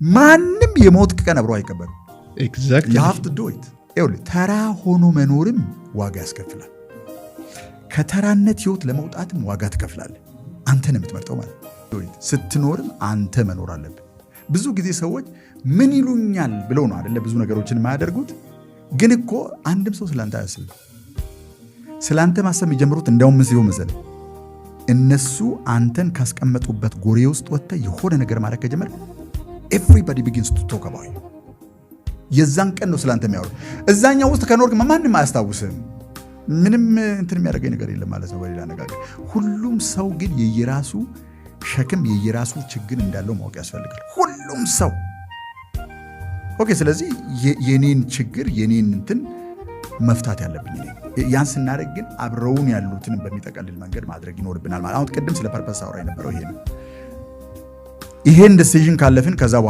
ማንም የሞት ቀን አብሮ አይቀበርም። Exactly. You have to do it። ይኸውልህ፣ ተራ ሆኖ መኖርም ዋጋ ያስከፍላል። ከተራነት ህይወት ለመውጣትም ዋጋ ትከፍላለህ። አንተ ነው የምትመርጠው ማለት ነው። ስትኖርም አንተ መኖር አለብህ። ብዙ ጊዜ ሰዎች ምን ይሉኛል ብለው ነው አይደለ ብዙ ነገሮችን የማያደርጉት። ግን እኮ አንድም ሰው ስላንተ አያስብም። ስላንተ ማሰብ የሚጀምሩት እንዲያውም ምን ሲሆን መሰለህ? እነሱ አንተን ካስቀመጡበት ጎሬ ውስጥ ወጥተህ የሆነ ነገር ማድረግ ከጀመርክ everybody begins to talk about you። የዛን ቀን ነው ስላንተ የሚያወሩ። እዛኛው ውስጥ ከኖርክ ማንም አያስታውስህም። ምንም እንትን የሚያደርገኝ ነገር የለም ማለት ነው። በሌላ አነጋገር ሁሉም ሰው ግን የየራሱ ሸክም፣ የየራሱ ችግር እንዳለው ማወቅ ያስፈልጋል። ሁሉም ሰው okay። ስለዚህ የኔን ችግር፣ የኔን እንትን መፍታት ያለብኝ እኔ። ያን ስናደርግ ግን አብረውን ያሉትን በሚጠቀልል መንገድ ማድረግ ይኖርብናል። ማለት አሁን ቅድም ስለ purpose አውራ የነበረው ይሄ ነው። ይሄን decision ካለፍን ከዛ በኋላ